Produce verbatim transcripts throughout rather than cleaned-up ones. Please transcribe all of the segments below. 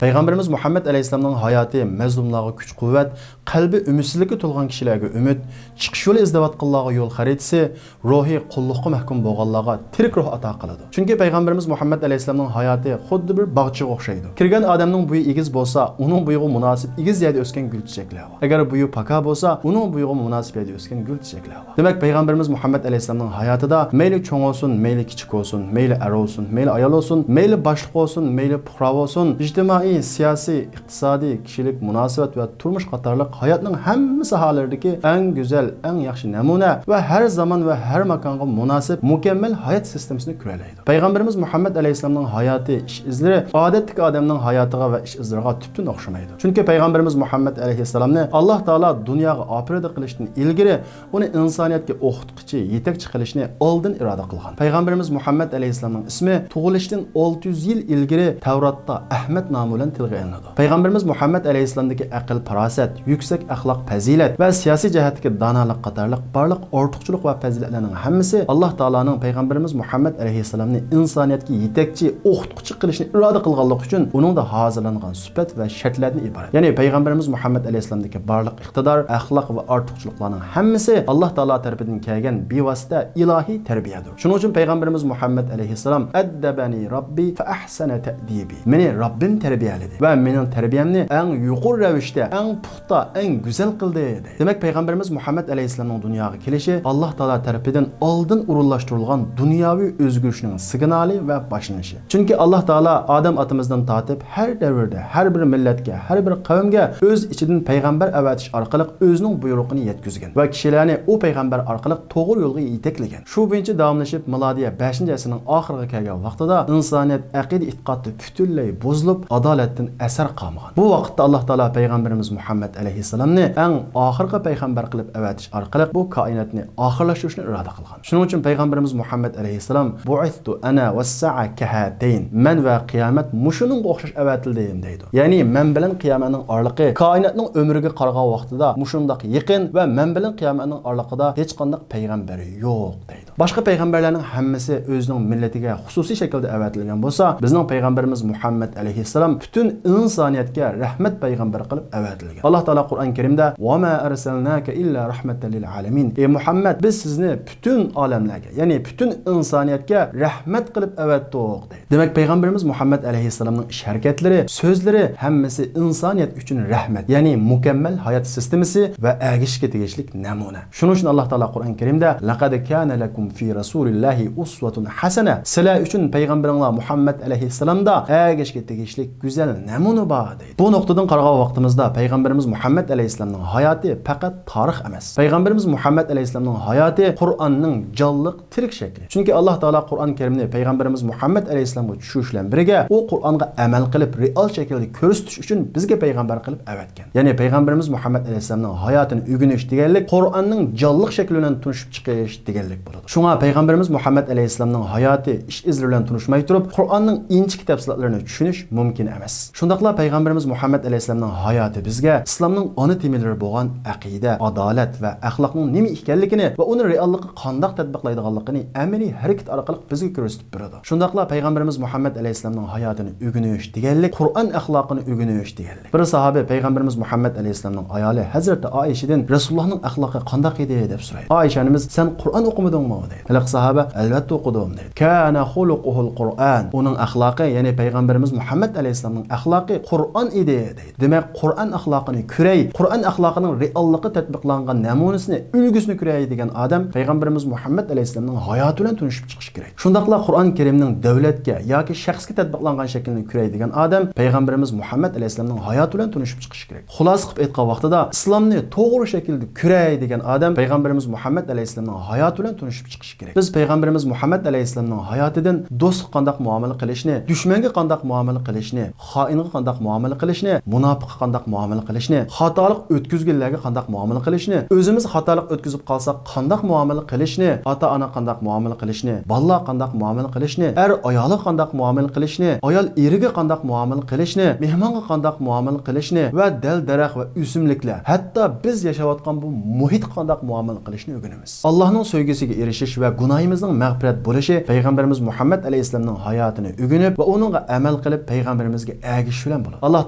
پەيغەمبىرىمىز مۇھەممەد ئەلەيھىسسالامنىڭ ھاياتى مەزلۇملارغا كۈچ-قۇۋۋەت، قەلبى ئۈمىدسىزلىككە تولغان كىشىلەرگە ئۈمىد، چىقىش يولى ئىزدەۋاتقانلارغا يول خەرىتىسى، روھىي قۇللۇققا مەھكۇم بولغانلارغا تىرىك روھ ئاتا قىلىدۇ. چۈنكى پەيغەمبىرىمىز مۇھەممەد ئەلەيھىسسالامنىڭ ھاياتى خۇددى بىر باغچىغا ئوخشايدۇ. كىرگەن ئادەمنىڭ بويى ئېگىز بولسا، ئۇنىڭ بويىغا مۇناسىپ ئېگىز يەردە ئۆسكەن گۈل چېچەكلەر بار. ئەگەر بويى پاكا بولسا، ئۇنىڭ بويىغا مۇناسىپ يەردە ئۆسكەن گۈل چېچەكلەر بار. دېمەك، پەيغەمبىرىمىز مۇھەممەد ئەلەيھىسسالامنىڭ ھاياتىدا مەيلى چوڭ بولسۇن، مەيلى كىچىك بولسۇن، مەيلى ئەر بولسۇن، مەيلى ئايال بولسۇن، مەيلى باشلىق بولسۇن، مەيلى پۇقرا بولسۇن، ئىجتىمائىي، سىياسىي، ئىقتىسادىي، كىشىلىك مۇناسىۋەت ۋە تۇرمۇش قاتارلىق ھاياتنىڭ ھەممە ساھەلىرىدىكى ئەڭ گۈزەل، ئەڭ ياخشى نەمۇنە ۋە ھەر زامان ۋە ھەر ماكانغا مۇناسىپ مۇكەممەل ھايات سىستېمىسىنى كۆرەلەيدۇ. پەيغەمبىرىمىز مۇھەممەد ئەلەيھىسسالامنىڭ ھاياتى، ئىش ئىزلىرى ئادەتتىكى ئادەمنىڭ ھاياتىغا ۋە ئىش ئىزلىرىغا تۈپتىن ئوخشىمايدۇ. چۈنكى پەيغەمبىرىمىز مۇھەممەد ئەلەيھىسسالامنى ئاللاھ تائالا دۇنياغا ئاپىرىدە قىلىشتىن ئىلگىرى ئۇنى ئىنسانىيەتكە ئوقۇتقۇچى، يېتەكچى قىلىشنى ئالدىن ئىرادە قىلغان. پەيغەمبىرىمىز مۇھەممەد ئەلەيھىسسالامنىڭ ئىسمى تۇغۇلۇشتىن ئالتە يۈز يىل ئىلگىرى تەۋراتتا ئەھمەد نامى بىلەن تىلغا ئېلىنىدۇ. پەيغەمبىرىمىز مۇھەممەد ئەلەيھىسسالامدىكى ئەقىل-پاراسەت، يۈكسەك ئەخلاق-پەزىلەت ۋە سىياسىي جەھەتتىكى دانالىق قاتارلىق بارلىق ئارتۇقچىلىق ۋە پەزىلەتلەرنىڭ ھەممىسى ئاللاھ تائالانىڭ پەيغەمبىرىمىز مۇھەممەد ئەلەيھىسسالامنى ئىنسانىيەتكە يېتەكچى، ئوقۇتقۇچى قىلىشنى ئىرادە قىلغانلىقى ئۈچۈن ئۇنىڭدا ھازىرلانغان سۈپەت ۋە شەرتلەردىن ئىبارەت. يەنى پەيغەمبىرىمىز مۇھەممەد ئەلەيھىسسالامدىكى بارلىق ئىقتىدار، ئەخلاق ۋە ئارتۇقچىلىقلارنىڭ ھەممىسى ئاللاھ تائالا تەرىپىدىن كەلگەن بىۋاسىتە ئىلاھىي تەربىيەدۇر. شۇنىڭ ئۈچۈن پەيغەمبىرىمىز مۇھەممەد ئەلەيھىسسالام، «ئەددەبەنى رەببى فەئەھسەنە تەئدىبى»، مېنى رەببىم تەربىيەلىدى ۋە مېنىڭ تەربىيەمنى ئەڭ يۇقىرى رەۋىشتە، ئەڭ پۇختا، ئەڭ گۈزەل قىلدى، دەيدۇ. دېمەك، پەيغەمبىرىمىز مۇھەممەد ئەلەيھىسسالامنىڭ دۇنياغا كېلىشى ئاللاھ تائالا تەرىپىدىن ئالدىن ئورۇنلاشتۇرۇلغان دۇنياۋى ئۆزگىرىشنىڭ سىگنالى ۋە باشلىنىشى. چۈنكى ئاللاھ تائالا ئادەم ئاتىمىزدىن تارتىپ ھەر دەۋردە، ھەر بىر مىللەتكە، ھەر بىر قەۋمگە ئۆز ئىچىدىن پەيغەمبەر ئەۋەتىش ئارقىلىق ئۆزىنىڭ بۇيرۇقىنى يەتكۈزگەن ۋە كىشىلەرنى ئۇ پەيغەمبەر ئارقىلىق توغرا يولغا يېتەكلىگەن. شۇ بويىچە داۋاملىشىپ، مىلادىيە بەشىنچى ئەسىرنىڭ ئاخىرىغا كەلگەن ۋاقتىدا ئىنسانىيەت ئەقىدە-ئېتىقادتا پۈتۈنلەي بۇزۇلۇپ، ئادالەتتىن ئەسەر قالمىغان. بۇ ۋاقىتتا ئاللاھ تائالا پەيغەمبىرىمىز مۇھەممەد ئەلەيھىسسالامنى ئەڭ ئاخىرقى پەيغەمبەر قىلىپ ئەۋەتىش ئارقىلىق بۇ كائىناتنى ئاخىرلاشتۇرۇشنى ئىرادە قىلغان. شۇنىڭ ئۈچۈن پەيغەمبىرىمىز مۇھەممەد ئەلەيھىسسالام، «بۇئىستۇ ئەنە ۋەسسەئە كەھاتەين»، مەن ۋە قىيامەت مۇشۇنىڭغا ئوخشاش ئەۋەتىلدىم، دەيدۇ. يەنى مەن بىلەن قىيامەتنىڭ ئارىلىقى كائىناتنىڭ ئۆمرىگە قارىغان ۋاقتىدا مۇشۇنداق يېقىن ۋە مەن بىلەن قىيامەتنىڭ ئارىلىقىدا ھېچقانداق پەيغەمبەر يوق، دەيدۇ. باشقا پەيغەمبەرلەرنىڭ ھەممىسى ئۆزىنىڭ مىللىتىگە خۇسۇسىي شەكىلدە ئەۋەتىلگەن بولسا، بىزنىڭ پەيغەمبىرىمىز مۇھەممەد ئەلەيھىسسالام پۈتۈن ئىنسانىيەتكە رەھمەت پەيغەمبەر قىلىپ ئەۋەتىلگەن. ئاللاھ تائالا قۇرئان كەرىمدە، «ۋەما ئەرسەلناكە ئىللا رەھمەتەن لىل ئالەمىن»، ئى مۇھەممەد، بىز سىزنى پۈتۈن ئالەملەرگە، يەنى پۈتۈن ئىنسانىيەتكە رەھمەت قىلىپ ئەۋەتتۇق، دەيدۇ. دېمەك، پەيغەمبىرىمىز مۇھەممەد ئەلەيھىسسالامنىڭ ئىش-ھەرىكەتلىرى، سۆزلىرى ھەممىسى ئىنسانىيەت ئۈچۈن رەھمەت، يەنى مۇكەممەل ھايات سىستېمىسى ۋە ئەگىشىشكە تېگىشلىك نەمۇنە. شۇنىڭ ئۈچۈن ئاللاھ تائالا قۇرئان كەرىمدە، «لەقەد كانە لەكۇم فى رەسۇلىللاھى ئۇسۋەتۇن ھەسەنە»، سىلەر ئۈچۈن پەيغەمبىرىڭلار مۇھەممەد ئەلەيھىسسالامدا ئەگىشىشكە تېگىشلىك گۈزەل نەمۇنە بار، دەيدۇ. بۇ نۇقتىدىن قارىغان ۋاقتىمىزدا پەيغەمبىرىمىز مۇھەممەد ئەلەيھىسسالامنىڭ ھاياتى پەقەت تارىخ ئەمەس. پەيغەمبىرىمىز مۇھەممەد ئەلەيھىسسالامنىڭ ھاياتى قۇرئاننىڭ جانلىق تىرىك شەكلى. چۈنكى ئاللاھ تائالا قۇرئان كەرىمنى پەيغەمبىرىمىز مۇھەممەد ئەلەيھىسسالامغا چۈشۈرۈش بىلەن بىرگە، ئۇ قۇرئانغا ئەمەل قىلىپ، رېئال شەكىلدە كۆرسىتىش ئۈچۈن بىزگە پەيغەمبەر قىلىپ ئەۋەتكەن. يەنى پەيغەمبىرىمىز مۇھەممەد ئەلەيھىسسالامنىڭ ھاياتىنى ئۆگىنىش دېگەنلىك قۇرئاننىڭ جانلىق شەكلى بىلەن تونۇشۇپ چىقىش دېگەنلىك بولىدۇ. شۇڭا پەيغەمبىرىمىز مۇھەممەد ئەلەيھىسسالامنىڭ ھاياتى، ئىش ئىزلىرى بىلەن تونۇشماي تۇرۇپ، قۇرئاننىڭ ئىنچىكە تەپسىلاتلىرىنى چۈشىنىش مۇمكىن ئەمەس. شۇنداقلا پەيغەمبىرىمىز مۇھەممەد ئەلەيھىسسالامنىڭ ھاياتى بىزگە ئىسلامنىڭ ئانا تېمىلىرى بولغان ئەقىدە، ئادالەت ۋە ئەخلاقنىڭ نېمە ئىكەنلىكىنى ۋە ئۇنى رېئاللىققا قانداق تەتبىقلايدىغانلىقىنى ئەمەلىي ھەرىكەت ئارقىلىق بىزگە كۆرسىتىپ بېرىدۇ. شۇنداقلا پەيغەمبىرىمىز مۇھەممەد ئەلەيھىسسالامنىڭ ھاياتىنى ئۆگىنىش دېگەنلىك قۇرئان ئەخلاقىنى ئۆگىنىش دېگەنلىك. بىر ساھابە پەيغەمبىرىمىز مۇھەممەد ئەلەيھىسسالامنىڭ ئايالى ھەزرىتى ئائىشىدىن رەسۇلۇللاھنىڭ ئەخلاقى قانداق ئىدى دەپ سورايدۇ. ئائىشە ئانىمىز، سەن قۇرئان ئوقۇمىدىڭمۇ دەيدۇ. ھېلىقى ساھابە، ئەلۋەتتە ئوقۇدۇم دەيدۇ. كان خۇلۇقۇھۇل قۇرئان. ئۇنىڭ ئەخلاقى، يەنى پەيغەمبىرىمىز مۇھەممەد ئەلەيھىسسالامنىڭ ئەخلاقى قۇرئان ئىدى دەيدۇ. دېمەك، قۇرئان ئەخلاقىنى كۆرەي، قۇرئان ئەخلاقىنىڭ رېئاللىققا تەتبىقلانغان نەمۇنىسىنى، ئۈلگىسىنى كۆرەي دېگەن ئادەم پەيغەمبىرىمىز مۇھەممەد ئەلەيھىسسالامنىڭ ھاياتى بىلەن تونۇشۇپ چىقىشى كېرەك. شۇنداقلا قۇرئان كەرىمنىڭ دۆلەتكە ياكى شەخسكە تەتبىقلانغان شەكلىنى كۆرەي دېگەن ئادەم پەيغەمبىرىمىز مۇھەممەد ئەلەيھىسسالامنىڭ ھاياتى بىلەن تونۇشۇپ چىقىشى كېرەك. خۇلاسە قىلىپ ئېيتقان ۋاقتىدا، ئىسلامنى توغرا شەكىلدە كۆرەي دېگەن ئادەم پەيغەمبىرىمىز مۇھەممەد ئەلەيھىسسالامنىڭ ھاياتى بىلەن تونۇشۇپ چىقىشى كېرەك. بىز پەيغەمبىرىمىز مۇھەممەد ئەلەيھىسسالامنىڭ ھاياتىدىن دوستقا قانداق مۇئامىلە قىلىشنى، دۈشمەنگە قانداق مۇئامىلە قىلىشنى، خائىنغا قانداق مۇئامىلە قىلىشنى، مۇناپىققا قانداق مۇئامىلە قىلىشنى، خاتالىق ئۆتكۈزگەنلەرگە قانداق مۇئامىلە قىلىشنى، ئۆزىمىز خاتالىق ئۆتكۈزۈپ قالساق قانداق مۇئامىلە قىلىشنى، ئاتا-ئانا قانداق مۇئامىلە قىلىشنى، بالىلارغا قانداق مۇئامىلە قىلىشنى، ئەر ئايالىغا قانداق مۇئامىلە قىلىشنى، ئايال ئېرىگە قانداق مۇئامىلە قىلىشنى، مېھمانغا قانداق مۇئامىلە قىلىشنى ۋە دەل-دەرەخ ۋە ئۆسۈملۈكلەر، ھەتتا بىز ياشاۋاتقان بۇ مۇھىتقا قانداق مۇئامىلە قىلىشنى ئۆگىنىمىز. ئاللاھنىڭ سۆيگۈسىگە ئېرىشىش ۋە گۇناھىمىزنىڭ مەغپىرەت بولۇشى پەيغەمبىرىمىز مۇھەممەد ئەلەيھىسسالامنىڭ ھاياتىنى ئۆگىنىپ ۋە ئۇنىڭغا ئەمەل قىلىپ پەيغەمبىرىمىزگە ئەگىشىش بىلەن بولىدۇ. ئاللاھ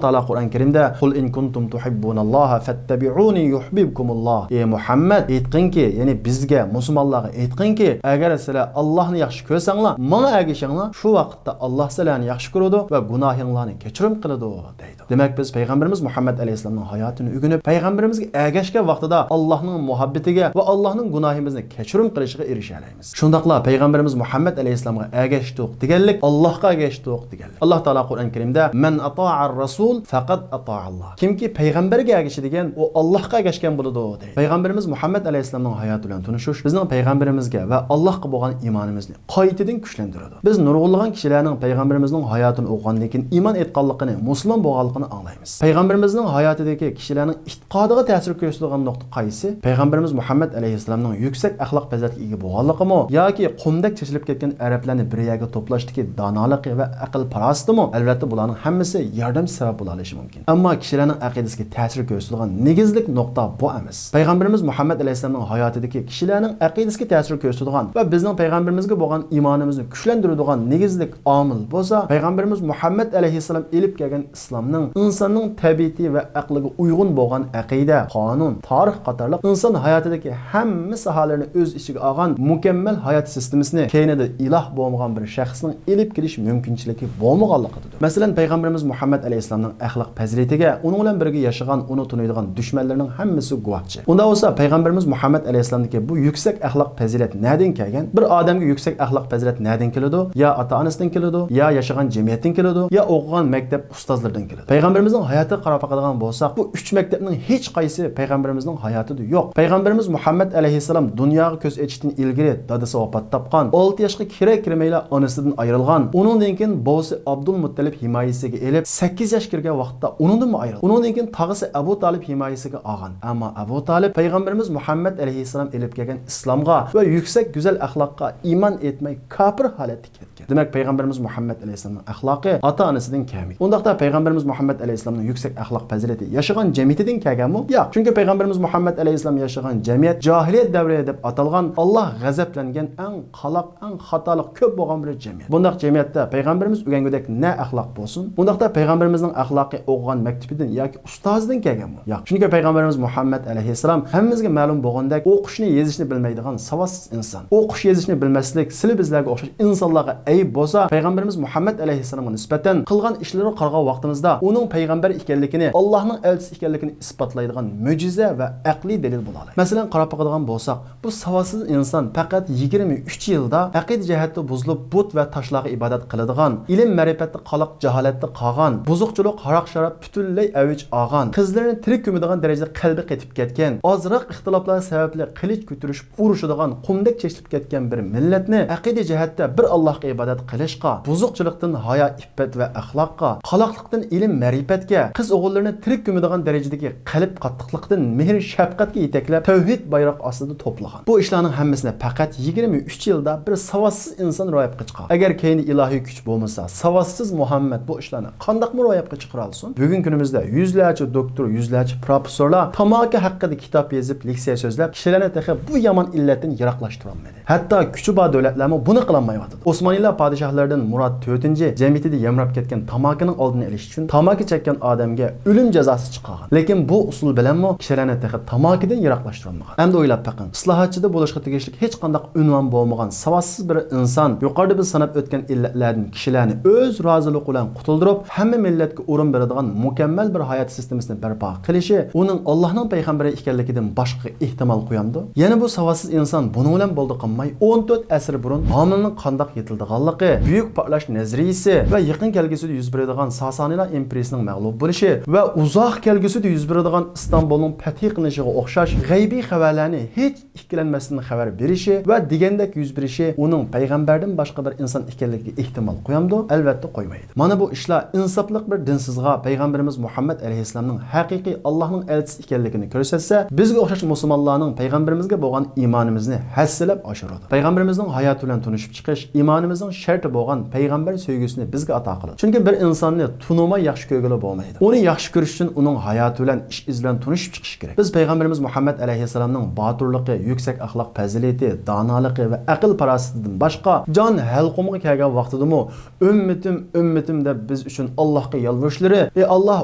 تائالا قۇرئان كەرىمدە، قۇل ئىن كۇنتۇم تۇھىببۇناللاھا فەتتەبىئۇنى يۇھبىبكۇمۇللاھ. ئى مۇھەممەد، ئېيتقىنكى، يەنى بىزگە، مۇسۇلمانلارغا ئېيتقىنكى، ئەگەر سىلەر ئاللاھنى ياخشى كۆرسەڭلار، ماڭا ئەگىشىڭلار، شۇ ۋاقىتتا ئاللاھ سىلەرنى ياخشى كۆرىدۇ ۋە گۇناھىڭلارنى كەچۈرۈم قىلىدۇ، دەيدۇ. دېمەك، بىز پەيغەمبىرىمىز مۇھەممەد ئەلەيھىسسالامنىڭ ھاياتىنى ئۆگىنىپ، پەيغەمبىرىمىزگە ئەگەشكەن ۋاقتىدا ئاللاھنىڭ مۇھەببىتىگە ۋە ئاللاھنىڭ گۇناھىمىزنى كەچۈرۈم قىلىشىغا ئېرىشەلەيمىز. شۇنداقلا پەيغەمبىرىمىز مۇھەممەد ئەلەيھىسسالامغا ئەگەشتۇق دېگەنلىك، ئاللاھقا ئەگەشتۇق دېگەنلىك. ئاللاھ تائالا قۇرئان كەرىمدە، مەن ئاتائەر رەسۇل فەقەد ئاتائەللاھ. كىمكى پەيغەمبەرگە ئەگىشىدىكەن، ئۇ ئاللاھقا ئەگەشكەن بولىدۇ، دەيدۇ. پەيغەمبىرىمىز مۇھەممەد ئەلەيھىسسالامنىڭ ھاياتى بىلەن تونۇشۇش بىزنىڭ پەيغەمبىرىمىزگە ۋە ئاللاھقا بولغان ئىمانىمىزنى قايتىدىن كۈچلەندۈرىدۇ. بىز نۇرغۇنلىغان كىشىلەرنىڭ پەيغەمبىرىمىزنىڭ ھاياتىنى ئوقۇغاندىن كېيىن ئىمان ئېيتقانلىقىنى، مۇسۇلمان بولغانلىقىنى ئاڭلايمىز. پەيغەمبىرىمىزنىڭ ھاياتىدىكى كىشىلەرنىڭ ئېتىقادىغا تەسىر كۆرسىتىدىغان نۇقتا قايسى؟ پەيغەمبىرىمىز مۇھەممەد ئەلەيھىسسالامنىڭ يۈكسەك ئەخلاق پەزىلەتكە ئىگە بولغانلىقىمۇ ياكى قۇمدەك چېچىلىپ كەتكەن ئەرەبلەرنى بىر يەرگە توپلاشتىكى دانالىقى ۋە ئەقىل پاراسىتىمۇ؟ ئەلۋەتتە، بۇلارنىڭ ھەممىسى ياردەمچى سەۋەب بولالايشى مۇمكىن. ئەمما كىشىلەرنىڭ ئەقىدىسىگە تەسىر كۆرسىتىدىغان نېگىزلىك نۇقتا بۇ ئەمەس. پەيغەمبىرىمىز مۇھەممەد ئەلەيھىسسالامنىڭ ھاياتىدىكى كىشىلەرنىڭ ئەقىدىسىگە تەسىر كۆرسىتىدىغان ۋە بىزنىڭ پەيغەمبىرىمىزگە بولغان ئىمانىمىزنى كۈچلەندۈرىدىغان نېگىزلىك ئامىل بولسا، پەيغەمبىرىمىز مۇھەممەد ئەلەيھىسسالام ئېلىپ كەلگەن ئىسلامنىڭ ئىنساننىڭ تەبىئىتى ۋە ئەقلىگە ئۇيغۇن بولغان ئەقىدە، قانۇن، تارىخ قاتارلىق ئىنسان ھاياتىدىكى ھەممە ساھەلەرنى ئۆز ئىچىگە ئالغان مۇكەممەل ھايات سىستېمىسىنى كەينىدە ئىلاھ بولمىغان بىر شەخسنىڭ ئېلىپ كېلىش مۇمكىنچىلىكى بولمىغانلىقىدۇر. مەسىلەن، پەيغەمبىرىمىز مۇھەممەد ئەلەيھىسسالامنىڭ ئەخلاق پەزىلىتىگە ئۇنىڭ بىلەن بىرگە ياشىغان، ئۇنى تونۇيدىغان دۈشمەنلىرىنىڭ ھەممىسى گۇۋاھچى. ئۇنداق بولسا، پەيغەمبىرىمىز مۇھەممەد ئەلەيھىسسالامدىكى بۇ يۈكسەك ئەخلاق پەزىلەت نەدىن كەلگەن؟ بىر ئادەمگە يۈكسەك ئەخلاق پەزىلەت نەدىن كېلىدۇ؟ يا ئاتا-ئانىسىدىن كېلىدۇ، يا ياشىغان جەمئىيەتتىن كېلىدۇ، يا ئوقۇغان مەكتەپ ئۇستازلىرىدىن كېلىدۇ. پەيغەمبىرىمىزنىڭ ھاياتىغا قاراپ باقىدىغان بولساق، بۇ ئۈچ مەكتەپنىڭ ھېچقايسى پەيغەمبىرىمىزنىڭ ھاياتىدا يوق. پەيغەمبىرىمىز مۇھەممەد ئەلەيھىسسالام دۇنياغا كۆز ئېچىشتىن ئىلگىرى دادىسى ۋاپات تاپقان، ئالتە ياشقا كىرە كىرمەيلا ئانىسىدىن ئايرىلغان، ئۇنىڭدىن كېيىن بوۋىسى ئابدۇلمۇتتەلىپ ھىمايىسىگە ئېلىپ، سەككىز ياش كىرگەن ۋاقىتتا ئۇنىڭدىنمۇ ئايرىلغان. ئۇنىڭدىن كېيىن تاغىسى ئەبۇ تالىپ ھىمايىسىگە ئالغان. ئەمما ئەبۇ تالىپ پەيغەمبىرىمىز مۇھەممەد ئەلەيھىسسالام ئېلىپ كەلگەن ئىسلامغا ۋە يۈكسەك گۈزەل ئەخلاققا ئىمان ئېيتماي، كاپىر ھالەتتە كەتكەن. دېمەك، پەيغەمبىرىمىز مۇھەممەد ئەلەيھىسسالامنىڭ ئەخلاقى ئاتا-ئانىسىدىن كەلمىگەن. ئۇنداقتا پەيغەمبىرىمىز مۇھەممەد ئەلەيھىسسالامنىڭ يۈكسەك ئەخلاق پەزىلىتى ياشىغان جەمئىيىتىدىن كەلگەنمۇ؟ ياق. چۈنكى پەيغەمبىرىمىز مۇھەممەد ئەلەيھىسسالام ياشىغان جەمئىيەت جاھىلىيەت دەۋرى دەپ ئاتالغان، ئاللا غەزەپلەنگەن، ئەڭ قالاق، ئەڭ خاتالىق كۆپ بولغان بىر جەمئىيەت. بۇنداق جەمئىيەتتە پەيغەمبىرىمىز ئۆگەنگۈدەك نە ئەخلاق بولسۇن؟ بۇنداقتا پەيغەمبىرىمىزنىڭ ئەخلاقى ئوقۇغان مەكتىپىدىن ياكى ئۇستازىدىن كەلگەنمۇ؟ ياق. چۈنكى پەيغەمبىرىمىز مۇھەممەد ئەلەيھىسسالام ھەممىمىزگە مەلۇم بولغاندەك ئوقۇشنى، يېزىشنى بىلمەيدىغان ساۋاتسىز ئىنسان. ئوقۇش، يېزىشنى بىلمەسلىك سىلى بىزلەرگە ئوخشاش ئىنسانلارغا ئەيىب بولسا، پەيغەمبىرىمىز مۇھەممەد ئەلەيھىسسالامغا نىسبەتەن قىلغان ئىشلىرىغا قارىغان ۋاقتىمىزدا ئۇنىڭ پەيغەمبەر ئىكەنلىكىنى، ئاللاھنىڭ ئەلچىسى ئىكەنلىكىنى ئىسپاتلايدىغان مۆجىزە ۋە ئەقلىي دەلىل بولالايدۇ. مەسىلەن، قاراپ باقىدىغان بولساق، بۇ ساۋاتسىز ئىنسان پەقەت يىگىرمە ئۈچ يىلدا ئەقىدە جەھەتتە بۇزۇلۇپ، بۇت ۋە تاشلارغا ئىبادەت قىلىدىغان، ئىلىم مەرىپەتتە قالاق جاھالەتتە قالغان، بۇزۇقچىلىق، ھاراق-شاراب پۈتۈنلەي ئەۋج ئالغان، قىزلىرىنى تىرىك كۆمىدىغان دەرىجىدە قەلبى قېتىپ كەتكەن، ئازراق ئىختىلاپلار سەۋەبلىك قىلىچ كۆتۈرۈشۈپ ئۇرۇشىدىغان، قۇمدەك چېچىلىپ كەتكەن بىر مىللەتنى ئەقىدە جەھەتتە بىر ئاللاھقا ئىبادەت قىلىشقا، بۇزۇقچىلىقتىن ھايا ئىپپەت ۋە ئەخلاققا، قالاقلىقتىن ئىلىم مەرىپەتكە، قىز ئوغۇللىرىنى تىرىك كۆمىدىغان دەرىجىدىكى قەلب قاتتىقلىقتىن مېھىر شەپقەتكە يېتەكلەپ، تەۋھىد بايراق ئاستىدا توپلىغان. بۇ ئىشلارنىڭ ھەممىسىنى پەقەت يىگىرمە ئۈچ يىلدا بىر ساۋاتسىز ئىنسان روياپقا چىقارغان. ئەگەر كەينىدە ئىلاھىي كۈچ بولمىسا، ساۋاتسىز مۇھەممەد بۇ ئىشلارنى قانداقمۇ روياپقا چىقىرالىسۇن؟ بۈگۈنكى كۈنىمىزدە يۈزلەرچە دوكتور، يۈزلەرچە پروفېسسورلار تاماكا ھەققىدە كىتاب يېزىپ، لېكسىيە سۆزلەپ، كىشىلەرنى تېخى بۇ يامان ئىللەتتىن يىراقلاشتۇرالمىدى. ھەتتا كۈچى بار دۆلەتلەرمۇ بۇنى قىلالمايۋاتىدۇ. ئوسمانىيلار پادىشاھلىرىدىن مۇراد تۆتىنچى جەمئىيىتىدە يامراپ كەتكەن تاماكىنىڭ ئالدىنى ئېلىش ئۈچۈن تاماكا چەككەن ئادەمگە ئۆلۈم جازاسى چىقارغان. لېكىن بۇ ئۇسۇل بىلەنمۇ كىشىلەرنى تېخى تاماكىدىن يىراقلاشتۇرالمىغان. ئەمدى ئويلاپ بېقىڭ، ئىسلاھاتچىدا بولۇشقا تېگىشلىك ھېچقانداق ئۇنۋان بولمىغان ساۋاتسىز بىر ئىنسان يۇقىرىدا بىز ساناپ ئۆتكەن ئىللەتلەردىن كىشىلەرنى ئۆز رازىلىقى بىلەن قۇتۇلدۇرۇپ، ھەممە مىللەتكە ئورۇن بېرىدىغان مۇكەممەل بىر ھايات سىستېمىسىنى بەرپا قىلىشى ئۇنىڭ ئاللاھنىڭ پەيغەمبىرى ئىكەنلىكىدىن باشقىغا ئېھتىمال قويامدۇ؟ يەنە بۇ ساۋاتسىز ئىنسان بۇنىڭ بىلەن بولدى قالماي، ئون تۆت ئەسىر بۇرۇن بابىلنىڭ قانداق يېتىلىدىغانلىقى، بۈيۈك پارتلاش نەزەرىيىسى ۋە يېقىن كەلگۈسىدە يۈز بېرىدىغان ساسانىيلار ئىمپېرىيىسىنىڭ مەغلۇپ بولۇشى ۋە ئۇزاق كەلگۈسىدە يۈز بېرىدىغان ئىستانبۇلنىڭ پەتھى قىلىنىشىغا ئوخشاش غەيبىي خەۋەرلەرنى ھېچ ئىككىلەنمەستىن خەۋەر بېرىشى ۋە دېگەندەك يۈز بېرىشى ئۇنىڭ پەيغەمبەردىن باشقا بىر ئىنسان ئىكەنلىكىگە ئېھتىمال قويامدۇ؟ ئەلۋەتتە قويمايدۇ. مانا بۇ ئىشلار ئىنساپلىق بىر دىنسىزغا پەيغەمبىرىمىز مۇھەممەد ئەلەيھىسسالامنىڭ ھەقىقىي ئاللاھنىڭ ئەلچىسى ئىكەنلىكىنى كۆرسەتسە، بىزگە ئوخشاش مۇسۇلمانلارنىڭ پەيغەمبىرىمىزگە بولغان ئىمانىمىزنى ھەسسىلەپ ئاشۇرىدۇ. پەيغەمبىرىمىزنىڭ ھاياتى بىلەن تونۇشۇپ چىقىش ئىمانىمىزنىڭ شەرتى بولغان پەيغەمبەر سۆيگۈسىنى بىزگە ئاتا قىلىدۇ. چۈنكى بىر ئىنساننى تونۇماي ياخشى كۆرگىلى بولمايدۇ. ئۇنى ياخشى كۆرۈش ئۈچۈن ئۇنىڭ ھاياتى بىلەن، ئىش ئىزى بىلەن تونۇشۇپ چىقىش كېرەك. بىز پەيغەمبىرىمىز مۇھەممەد ئەلەيھىسسالامنىڭ باتۇرلۇقى، يۈكسەك ئەخلاق پەزىلىتى، دانالىقى ۋە ئەقىل پاراسىتىدىن باشقا، جان ھەلقۇمغا كەلگەن ۋاقتىدىمۇ ئۈممىتىم، ئۈممىتىم دەپ بىز ئۈچۈن ئاللاھقا يالۋۇرۇشلىرى، ئى ئاللاھ،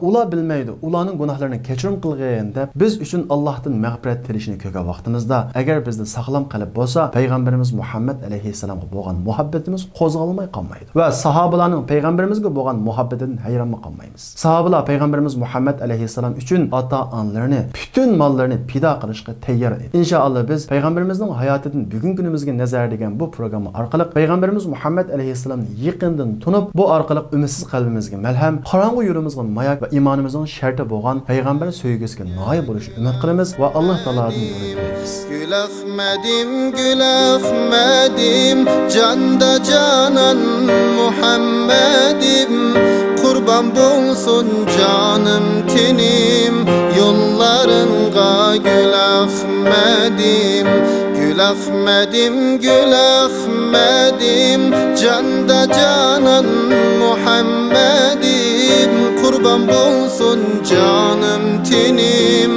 ئۇلار بىلمەيدۇ، ئۇلارنىڭ گۇناھلىرىنى كەچۈرۈم قىلغىن دەپ، بىز ئۈچۈن ئاللاھتىن مەغپىرەت تىلىشىنى كۆرگەن ۋاقتىمىزدا، ئەگەر بىزدە ساغلام قەلب بولسا، پەيغەمبىرىمىز مۇھەممەد ئەلەيھىسسالامغا بولغان مۇھەببىتىمىز قوزغالماي قالمايدۇ. ۋە ساھابىلارنىڭ پەيغەمبىرىمىزگە بولغان مۇھەببىتىدىن ھەيرانمۇ قالمايمىز. ساھابىلار پەيغەمبىرىمىز مۇھەممەد ئەلەيھىسسالام ئۈچۈن ئاتا-ئانىلىرىنى، پۈتۈن ماللىرىنى پىدا قىلىشقا تەييار ئىدى. ئىنشائاللا، بىز پەيغەمبىرىمىزنىڭ ھاياتىدىن بۈگۈنكى كۈنىمىزگە نەزەر دېگەن بۇ پروگرامما ئارقىلىق پەيغەمبىرىمىز مۇھەممەد ئەلەيھىسسالامنى يېقىندىن تونۇپ، بۇ ئارقىلىق ئۈمىدسىز قەلبىمىزگە مەلھەم، قاراڭغۇ يولىمىزغا ماياك ۋە ئىمانىمىزنىڭ شەرتى بولغان پەيغەمبەر سۆيگۈسىگە نائىل بولۇشنى ئۈمىد قىلىمىز ۋە ئاللاھ تائالادىن يولنى تىلەيمىز. گۈل ئەخمەدىم، گۈل ئەخمەدىم، جاندا جانان مۇھەممەدىم، قۇربان بولسۇن جانىم تېنىم يوللارىڭغا، گۈل ئەخمەدىم، گۈل ئەخمەدىم، گۈل ئەخمەدىم، جاندا جانان مۇھەممەدىم، قۇربان بولسۇن جانىم تېنىم